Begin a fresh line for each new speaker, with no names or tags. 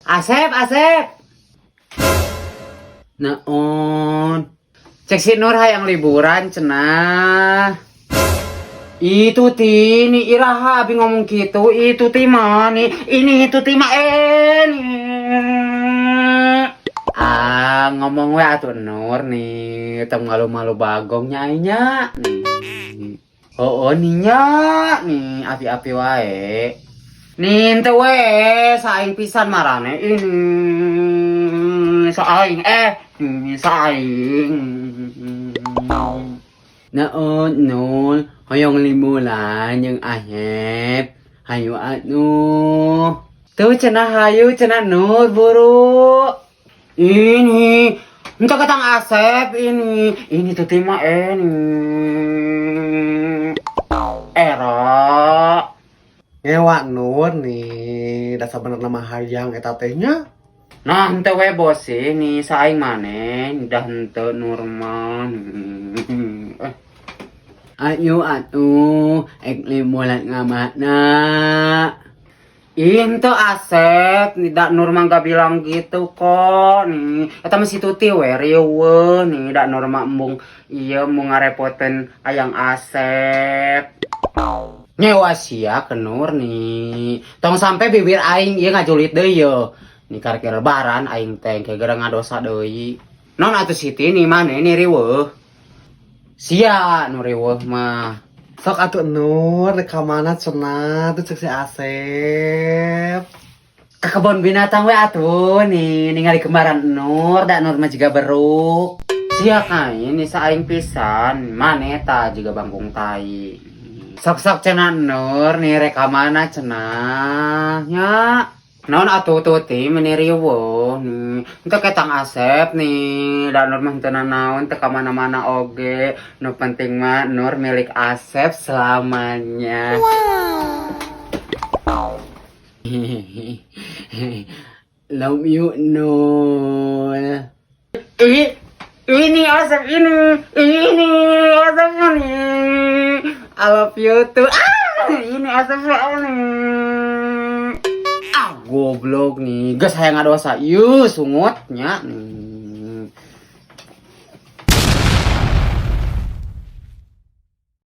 Asep, Asep. Naon? Cek si Nur hayang liburan cenah. Itu ti ni iraha abi ngomong gitu, itu ti mah nih, ini itu ti mah nih. Ah, ngomong we atuh, Nur, nih, tong malu-malu bagong nya nih. Oh, nih nya, nih api-api wae. Nih ente we, saing pisan marane ini saing ini saing. Naon, Nur, hoyong liburan jeung Asep? Hayu atuh. Tuh cenah hayu cenah, Nur, buru. Ini entah ketang Asep ini tuh tima ini. Era.
Ngewa, Nur, nih, dasar bener nama hayang eta teh nya.
Nah, henteu we bos, ini saing maneh dah henteu Nur mah. Eh. Ayo atuh, ek liburan ka mana? Ih, henteu, Asep, tidak, Nur mah gak bilang gitu kok nih. Eta mah si Tuti we riweuh nih, dak Nur mah embung ieu mau ngarepoten ayang Asep. Nyewa sia ke Nur nih. Tong sampai bibir aing ieu ngajulit deui ye. Nih karek lebaran aing teh kayak gara ngadosa deui. Non atuh Siti nih maneh nih riweuh. Sia nu riweuh mah.
Sok atuh, Nur, rek ka mana cenah tuh cek si Asep.
Ke kebun binatang we atuh nih, ningali kembaran Nur, dak Nur mah jiga beruk. Sia kain nih saing pisan, maneh ta juga bangkung tai. Sok-sok cenah, Nur, nih rek ka mana cenah nya? Naon atuh, Tuti, meni riweuh nih? Henteu ketang Asep nih, da Nur mah henteu nanaon, teu ka mana-mana oge. Nu penting mah Nur milik Asep selamanya. Wow. Love you, Nur. Ih, ini Asep ini Asep ini. I love you too. Ah, ini Asep ini. Ah, goblok nih. Geus hayang ngadosa. Ieu sungutnya nih.